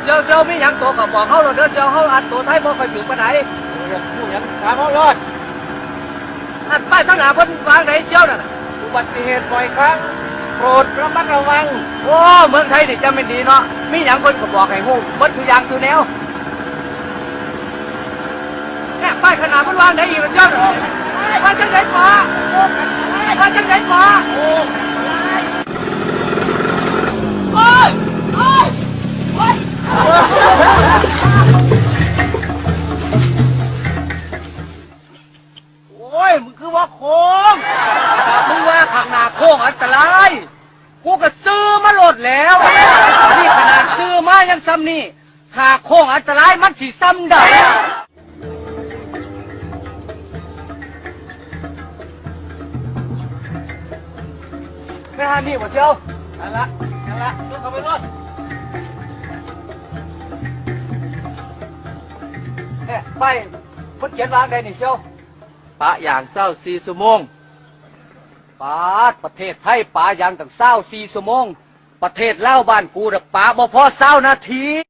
ຊຽວ ຊຽວ ມີຫຍັງໂຕກໍບອກເຮົາໂລດເດີ ຊຽວ ເຮົາອ່ານໂຕໄທບໍ່ຄ່ອຍຖືກປານໃດ. ໂອ້ ຢາກຮູ້ຫຍັງຖາມເຮົາໂລດ. ອັນປ້າຍທາງໜ້າເພິ່ນວາງໃດຊຽວນັ້ນນະ? ອຸບັດຕິເຫດບ່ອຍຄັ້ງ ໂປດລະມັດລະວັງ. ໂອ້ ເມືອງໄທນີ້ຈະແມ່ນດີເນາະ ມີຫຍັງເພິ່ນກໍບອກໃຫ້ຮູ້ໝົດສູ່ຢ່າງສູ່ແນວ. ແນະ ປ້າຍຂ້າງໜ້າມັນວ່າໃດອີກລະເຈົ້າ? ວ່າຈັ່ງໃດເກາະ? ວ່າຈັ່ງໃດເກາະ? ໂອ້ຍ ໂອ້ຍ ໂອ້ຍ ໂອ້ຍ ມຶງຄືວ່າໂຄ້ງ? ຖ້າມຶງວ່າຂ້າງໜ້າໂຄ້ງອັນຕະລາຍ ກູກໍຊື້ມາໂລດແລ້ວ. ອັນນີ້ຂະໜາດຊື້ມາຍັງຊ່ຳນີ້ ຖ້າໂຄ້ງອັນຕະລາຍມັນຊິຊ່ຳໃດ? ແມ່ນອັນນີ້ບໍ່ຊຽວ? ນັ້ນລະ ນັ້ນລະ ຊື້ເຂົ້າໄປໂລດ. ແມ່ນ ປ້າຍເພິ່ນຂຽນວ່າໃດນີ້ຊຽວ? ປະຢາງຊາວສີ່ຊົ່ວໂມງ. ປາດ ປະເທດໄທປະຢາງຕັ້ງຊາວສີ່ຊົ່ວໂມງ ປະເທດລາວບ້ານກູນະປະບໍ່ພໍຊາວນາທີ.